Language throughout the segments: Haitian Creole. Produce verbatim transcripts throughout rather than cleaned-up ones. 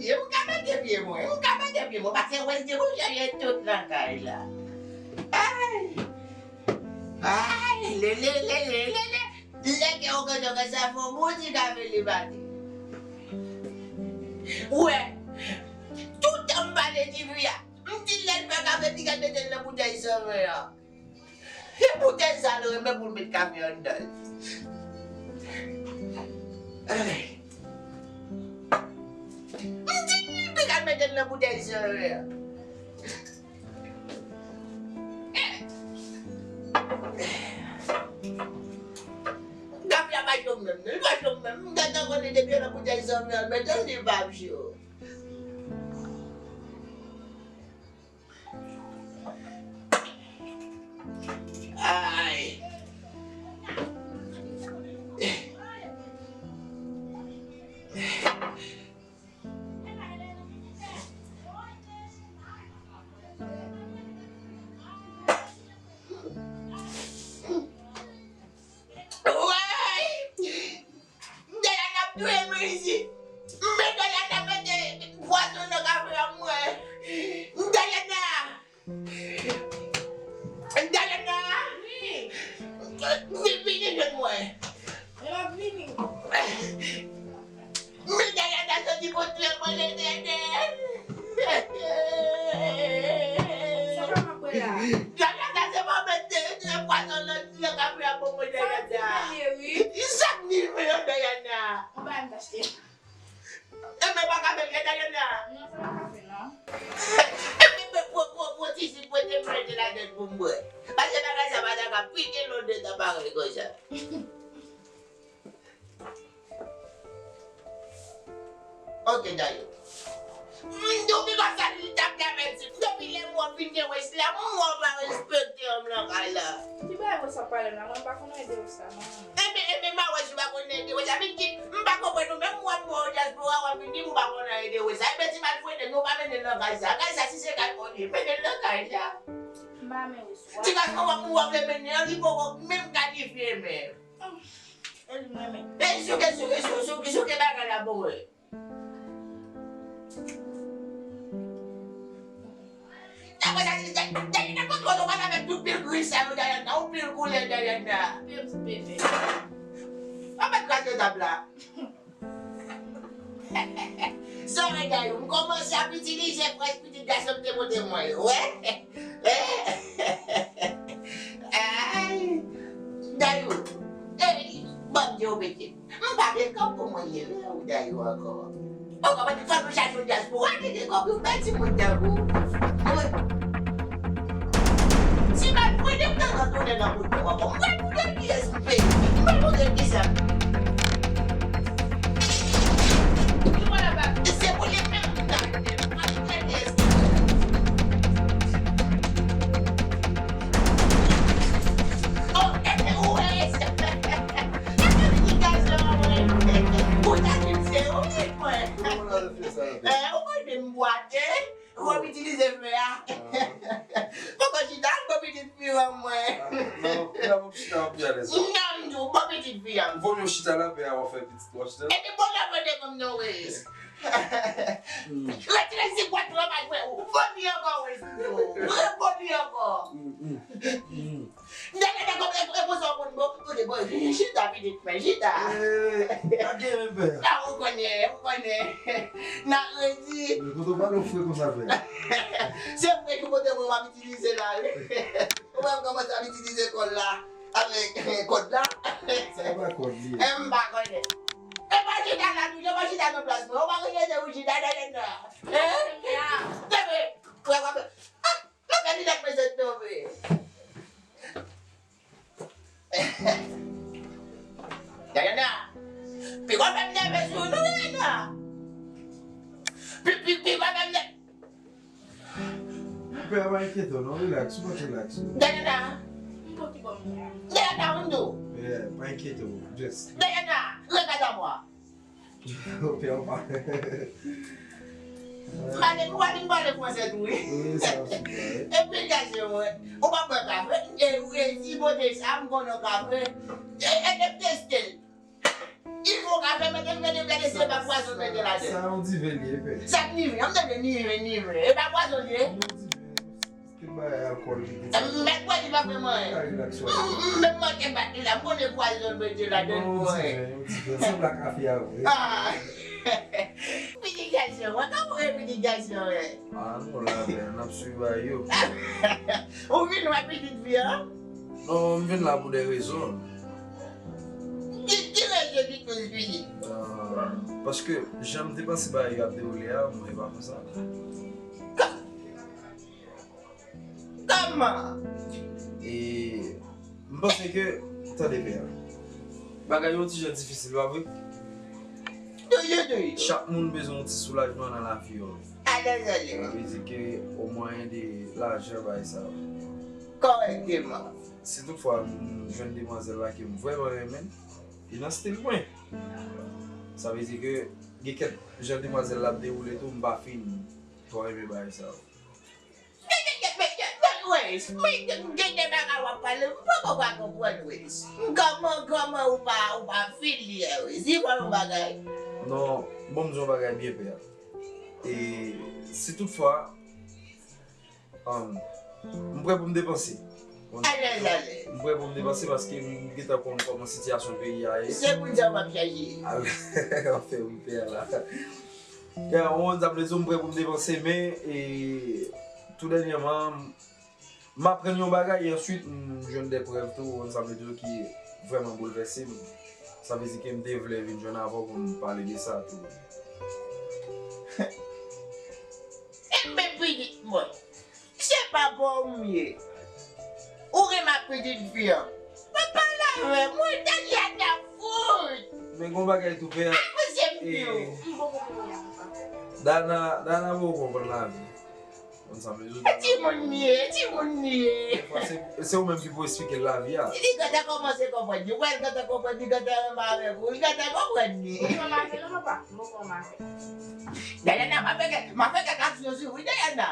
M ka mete pye mwen, m ka mete pye mwen, paske wè di moun chanje tout nan kay la. Ay! Ay! Lele, lele, lele! Lè ke w kontan konsa fò bouti kafe li bati. Wè! Toutan m pale di fi a, m di lè l fè kafe, piga l mete l nan boutèy sanven an. E boutèy sa l renmen pou l met kafe anndan l. M di li, piga l mete l nan boutèy sanven an. Kafe a pa cho menm, non, li pa cho menm. M gentan konnen depi yo nan boutèy sanven an, l mete l, li p ap cho. Ay. Woy! Dayana ap touye mwen isit. Men Dayana mete pwazon nan kafe a mwen. Dayana! Dayana! Wi. Vi-, vini jwenn mwen. Mwen ap vini. Men Dayana soti pou touye mwen, Dayana. Sa pa m ap wè la. Dayana, se pa mwen te, te pwazon nan, nan kafe a pou mwen, Dayana. Sa w di, wi. Sa k ni mwen yo, Dayana. Ou bay m tache. E men pa ka fè l, Dayana. Non, sa pa ka fè, non. E men, men, pran, pran, pran ti jus, pran te manje ladan l pou m bwè. Paske bagay sa pa ta ka piké lòt de tan parèy konsa. Ok, Dayou. M di w pi konsa li t ap lamen ti. Depi lè m wè w vin gen wès la, m wè w pa respekte òm nan kay la. Ki bagay wès ap pale m la? Mwen m pa konn ede wès la, non. Enben, enben, m pa wè si w pa konn ede wès la. Vin di, m pa konprann ou menm, m wè m wè w dyaspora, w ap vin di m ou pa konn ede wès la. Enben, ti malfrede, nou pa mennen l nan kay sa. Kay sa, si se kay pa w li ye, mennen l nan kay la. M pa renmen wès la. Ti kay sa, w ap, w ap vle mennen an, li poko menm kalifye menm. E souke, souke, souke, souke, souke bagay la pou mwen. Apre sa, Dayana, Dayana, pa twò, twò, pa avèk tout pil gri sa yo, Dayana, ou pil koulè, Dayana. Pa mèt kraze tab la. Sorry, Dayou, m kòmanse ap itilize frèch pitit gason m te pote mwen yo, wè. Ay, Dayou, ey, ban m di w pitit. M pa gen kòb pou mwen leve ou Dayou ankò. Ou konprann, fò nou chache yon dyaspora ki gen kòb, yon bèl timoun tankou w. Wi. Si m al pran de tan nan tounen nan kote w ankò, m pral montre l kiyès m peye. M pral montre l kisa. Se pou li menm m ta rete. M pral montre l kiyès m peye. Oh, e, e, ou wè, e, se Ou ta di m se ou ki mwen. Kòman w al fè sa ankò? Eh, ou konnen m bwate, ou ap itilize fè a. Ah. Poko chita, bon pitit fi an mwen. Ah, non, non, m ap chita, m ap pi alèz. Non, m di w, bon pitit fi an. Vò m yo chita la, pè a w fè pitit w ap chita. Epi bon la vende kòm non, wi. Hmm. Retire si bwat lan pa jwe ou. Bon li ankò, wi, si yo. Bon li ankò. Hmm, hmm, hmm. Dènye nèg e, e, e konsa w konn bon. Kote bon, chita pitit mwen, chita. Eh, pa gen menm pè. A, ou konnen, ou konnen. Nan redi. Men kote w pale w fre konsa pè. Se fre ki kote mwen w ap itilize la, wi. Ou wè m kòmanse ap itilize kòd la. Avèk kòd la. Sa pa kòd li ye. E m pa konnen. E pa chita la, tou, e pa chita nan plas mwen. Ou pa konnen se ou chita dèyè nan. Hein? Tebe, wè, wè, ah, leve linèt mwen sot tonbe. Dayana, pi gwo fè m nève sou nou, Dayana. Pi, pi, pi gwo fè m nève. Pè a pa enkyete w non, relax, ou mèt relax. Dayana. M bon ki bò m ye a. Dayana, m di w. Yeah, pa enkyete w, just. Dayana, regarde-moi. Pè a pa. Pale, ou pa vin pale fransè tou, wi. Wi, sa ap sou pale. Epi gaje mwen. Ou pa bwè kafe. E, e, si bote sa, m konnen w kafe. E, e, e, teste l. Ivo ka fè mete m gade gade si e pa pwazon mete ladan. Sa yon diven li ye, pè. Sa k diven? An m tande diven, diven. E pa pwazon li ye? Yon diven. Tout bagay alkòl li gen. Mèkredi pa fè m anyen. Ka rilaks wè. M menm manke bat li la, m konnen pwazon l mete ladan l pou anyen. Yon diven, yon diven. Se pa kafe a vre. Ah. Pitit gason, mwen ka voye pitit gason, wi. Ah non, la, men, n ap swiv a yo. Ou vin wè pitit fi an? Non, m vin la pou de rezon. Ki, ki rezon ki koz pitit? Ah, paske jan m te panse bagay yo ap dewoule a, mwen pa konsa. Ka-, Kòman? E, m panse ke, tande, pè a. Bagay yo ti jan difisil, pa vre? Toujou, toujou. Chak moun bezwen yon ti soulajman nan lavi yo. Alèz, alèz. Sa vle di ke o mwayen de lajan, bagay sa yo. Kòrèkteman. Si toutfwa m jwenn demwazèl la ke m vrèman renmen, li nan stil mwen. Sa vle di ke gen kèk jan demwazèl la ap dewoule tou, m pa fin twò renmen bagay sa yo. Wes, mwen gen de bagay w ap pale, m poko ka konprann, Wes. Kòman, kòman ou pa, ou pa fin li a, Wes? Di mwen yon bagay. Non, bon, m di yon bagay byen, pè a. E si toutfwa, um, m prè pou m depanse. Alèz, alèz. M prè pou m depanse paske m gentan konn kòman sitiyasyon peyi a ye. Se pou di w ap chaje. Al-, anfen, wi, pè a la. Ya, ou konn sa m vle di w, m prè pou m depanse, men, e, tou dènyèman, m aprann yon bagay, e answit, m jwenn de prèv tou, ou konn sa m vle di w, ki vrèman boulvèse m. Sa vle di ke m te vle vin jwenn avè w pou m pale de sa tou. Enben, pitit mwen, se pa pa w m ye. Ou renmen ak pitit fi an. Pa pale avè mwen, tèt li ata fout. Men gon bagay tou, pè. Avanse m di w. E, m poko konprann. Dana, Dana poko konprann lavi. Konn sa m vle di w, Dana. Timoun li ye, timoun li ye. Dèfwa se, se ou menm ki pou esplike l lavi a. Li gentan kòmanse konprann li. Ou wè l gentan konprann, li gentan renmen avèk ou. Li gentan konprann li. Ou pran mache non, papa? M poko pran mache. Dayana, m ap fè kèk, m ap fè kèk aksyon sou ou, wi, Dayana.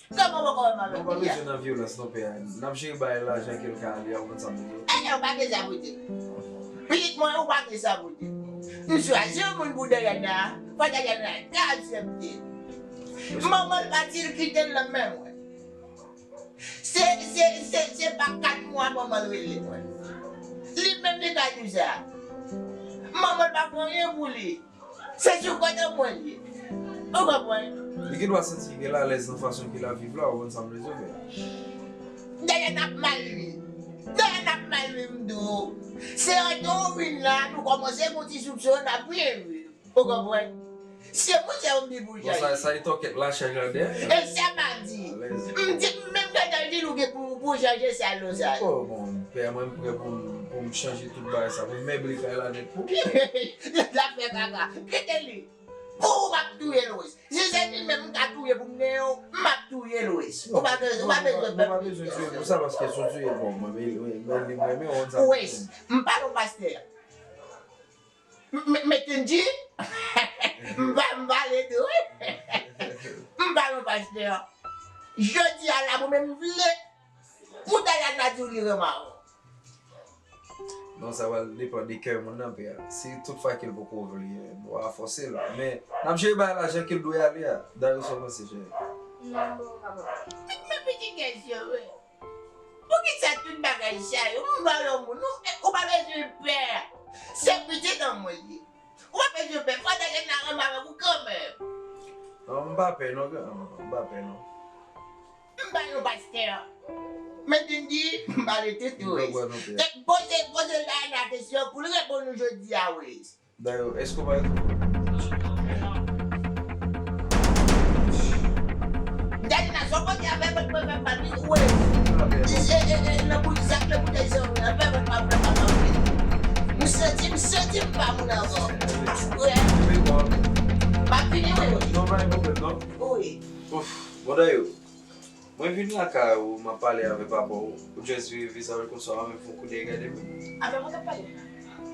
Kòman w poko wè m avèk li a? Nou pa bezwen nan vyolans non, pè a. N ap jere bagay lajan ke l ka ale a, ou konn sa m vle di w. Enben, ou pa gen sa pou di. Pitit mwen, ou pa gen sa pou di. M chwazi yon moun pou Dayana, fò Dayana te aksepte. Manman l pati, l kite l nan men mwen. Se, se, se, se pa kat mwa manman l rele mwen. Li menm li ka di sa. Manman l pa fè anyen pou li. Se sou kòdon mwen li ye. Ou konprann? Li gen dwa santi ke l alèz nan fason ke l ap viv la, ou konn sa m vle di w, men. Dayana ap mal viv. Dayana ap mal viv, m di w. Se antre w vin la, nou kòmanse gon ti soupsyon, n ap byen viv. Ou konprann? Se mwen se yon bi pou chaje. Bon, sa, sa e tòkèt la, chaj la dèyè. E sa m a di. Alèz. M di, m menm gentan di nou gen pou, pou chanje sa, lo sa. Oh, bon, pè, mwen m prè pou m, pou m chanje tout bagay sa. Pou m meble kay la nèt pou. L ap fè kaka. Kite li. Pou ou m ap touye l, Wes. Si se li menm m ka touye pou m genyen w, m ap touye l, Wes. Ou pa bezwen, ou pa bezwen pè. Non, nou pa bezwen touye pou sa, paske si w touye l, bon, mwen, men, men, men, li m renmen, ou konn sa. Wes, m pa yon pastè. M, m, Metenji, m pa, m pale tou, wi. M pa yon pastè. Jodi a la, mwen menm vle pou Dayana di w li renmen avè w. Non, sa pral depann de kè moun nan, pè a. Si tout fwa ke l poko vle, nou pa fòse l. Men, n ap jere bagay la jan ke l dwe ale a. Dayou, sa w panse, cheri? Non, m poko kapab. Men, men pitit kèsyon, wi. Poukisa tout bagay sa yo? M ba w yon moun, ou, ou pa bezwen pè. Se pitit an mwen li ye. Ou pa bezwen pè. Fò Dayana renmen avèk ou kanmenm. Non, m pa pè non, gran, m pa pè non. M pa yon pastè. Men Dindi, m pale tout wi. Poze, poze Dayana kesyon pou l reponn ou jodi a wi. Dayou, èske w pa retwouve w? Dayou, nan son kote avè mwen, mwen fè pa vin, wi. E, e, e, nan bout zak, nan boutèy sa, avè mwen, pa vle, pa vle. M santi, m santi m pa moun ankò. Wi. M ap vini, wi, wi. Non, pa gen pwoblèm, non. Wi. Ouf, bon, Dayou. Mwen vin lakay ou, m ap pale avè papa w, ou just vire vizaj ou konsa, ou menm fè yon koudèy gade m. Avè mwen k ap pale?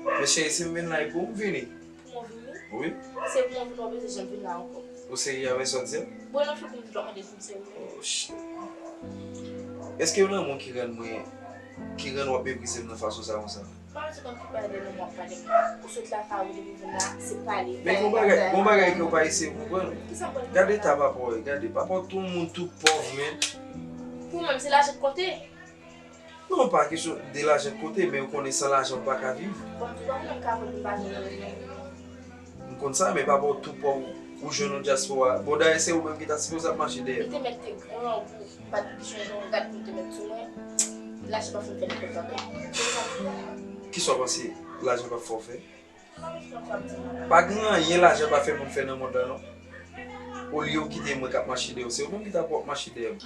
Men cheri, si m vin la, e pou ou m vini. Pou mwen vini? Wi. Se pou mwen vini, w ap bezwen janm vin la ankò. Ou serye avè sa w di a? Bon, nan figi m, m di w ap mande si m serye. Oh, shit. Èske yon lanmou ki rann mwen, ki rann w ap meprize m nan fason sa konsa? Pa sot ann pale de nou, m ap pale. Ou sot lakay ou depi vin la, se pale, men pale, gon bagay, pale, gon bagay pale. Ke w pa eseye konprann. Kisa w konn? Gade eta papa w, gade. Papa w tou moun tou pòv, men. Pou mwen, se lajan k konte. Non, pa kesyon de lajan k konte, men ou konnen san lajan ou pa ka viv. Bon, m tou pa konnen m ka voye m pa jwenn anyen. M konn sa, men papa w tou pòv, ou jwenn yon dyaspora. Bon, dayè, se ou menm ki ta sipoze ap mache dèyè. Li te mèt te gran pou m pa t bezwen yon rad pou l te mèt sou mwen. Lajan pa fin fè nenpòt bagay. Kisa w panse lajan p ap fè w fè? Pa gen anyen lajan pa fè moun fè nan mond lan, non. Olye w kite mwen k ap mache dèyè w, se ou menm ki ta pou ap mache dèyè m.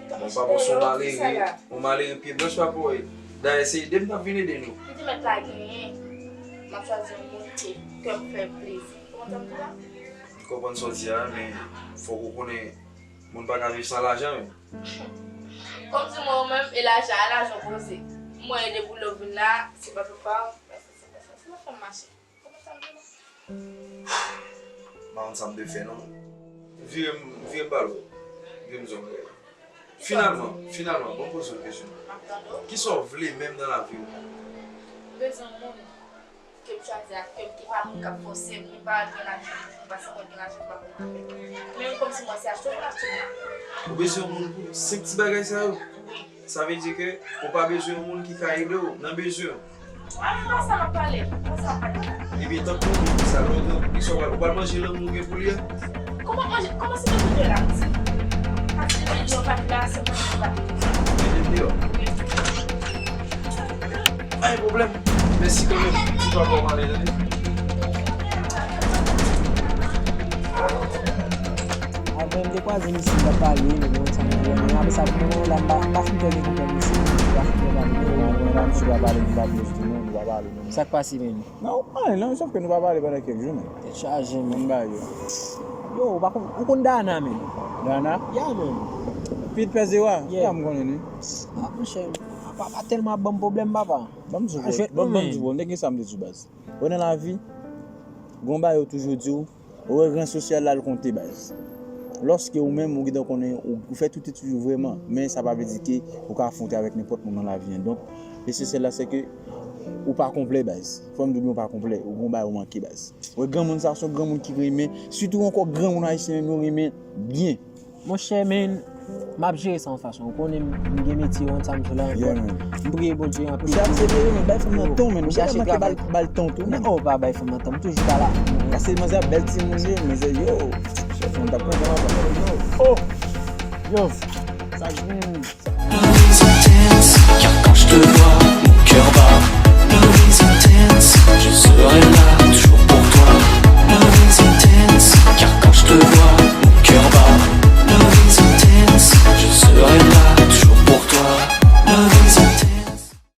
Bon, papa w se yon malere, yon malere pye blanch papa w ye. Dayè, se ede m t ap vin ede nou. Li te mèt pa genyen. M ap chwazi yon moun ke kè m fè plezi. Kòman sa m di la? M konprann sa w di a, men fòk ou konnen moun pa ka viv san lajan, men. Kòmsi mwen menm, e lajan, a lajan poze. Mwen, depi lè w vin la, se pa papa w, se pa sa, se pa sa, se pa fè m mache. Kòman sa m di la? M pa konn sa m te fè non. Vire m, vire m ba l wè. Vire m zòrèy. Finalman, finalman, bon, poze yon kesyon. M ap tande w. Kisa w vle menm nan lavi w? M bezwen yon moun ke m chwazi ak kè m, ki pa moun k ap fòse m, li pa gen lajan, m pa santi mwen gen lajan, m pa konn afè. Men kòmsi mwen se achte w vin achte m la. Ou bezwen yon moun pou senp ti bagay sa yo? Wi. Sa vle di ke ou pa bezwen yon moun ki ka ede w nan bezwen w. Ah, pa sa m ap pale. Pa sa m ap pale. Ebyen, tankou ou di sa, lè w gen, ou pral manje lanmou ou gen pou li a? Kòman manje? Kòman se lanmou de la? Paske lanmou yo pa t la, se manje yo pa t la. Mete m deyò. Pa gen pwoblèm. Mèsi kanmenm. Ti papa w m ale, tande. Apre m te kwaze misye, m t ap pale, men bon, sa m di, men apre sa, pou mwen, la, m pa, m pa fin fè gen konprann misye, m pa fin fè pale, men bon, la, misye pa pale, m pa poze tou, non, nou pa pale, non. Sa k pase, men? Non, ou pale, non, sòf ke nou pa pale pandan kèk jou, men. Tèt chaje, men. Ban m ba yo. Yo, ou pa konn, ou konn Dana, men? Dana? Ya, men. Pit pè zewa? Yeah. Ya, m konnen li. Ah, monchè, papa tèlman ap ban m pwoblèm, papa. Ban m di w, ban m di w, m te gen sa m te di w, baz. Ou nan lavi, gon bagay yo toujou di w, ou wè ran sosyal la l konte, baz. Lòske ou menm, ou gentan konnen, ou, ou fè tout etid ou vrèman, men sa pa vle di ke ou ka afwonte avèk nenpòt moun nan lavi an. Donk, lesansyèl la, se ke ou pa konplè, baz. Fò m di w byen, ou pa konplè, ou gon bagay ou manke, baz. Ou wè granmoun sa, se yon granmoun ki renmen, sitou ankò granmoun ayisyen menm yo renmen byen. Monchè, men, m ap jere sa yon fason. Ou konnen m, m gen metye, ou konn sa m di w la. Yeah, man. M priye Bondye anpil. Ou chache travay, men bay fanm nan tan, men. Ou chache travay, ba l tan tou, men. Oh, pa bay fanm nan tan, m toujou pa la. Paske manzè ap bèl timoun ye, manzè, yo. Chèf, mwen t ap kontan anvan. Oh! Yo! Sa k gen? Louise Intense, car quand je te vois, mon cœur bat. Louise Intense, je serai là, toujours pour toi.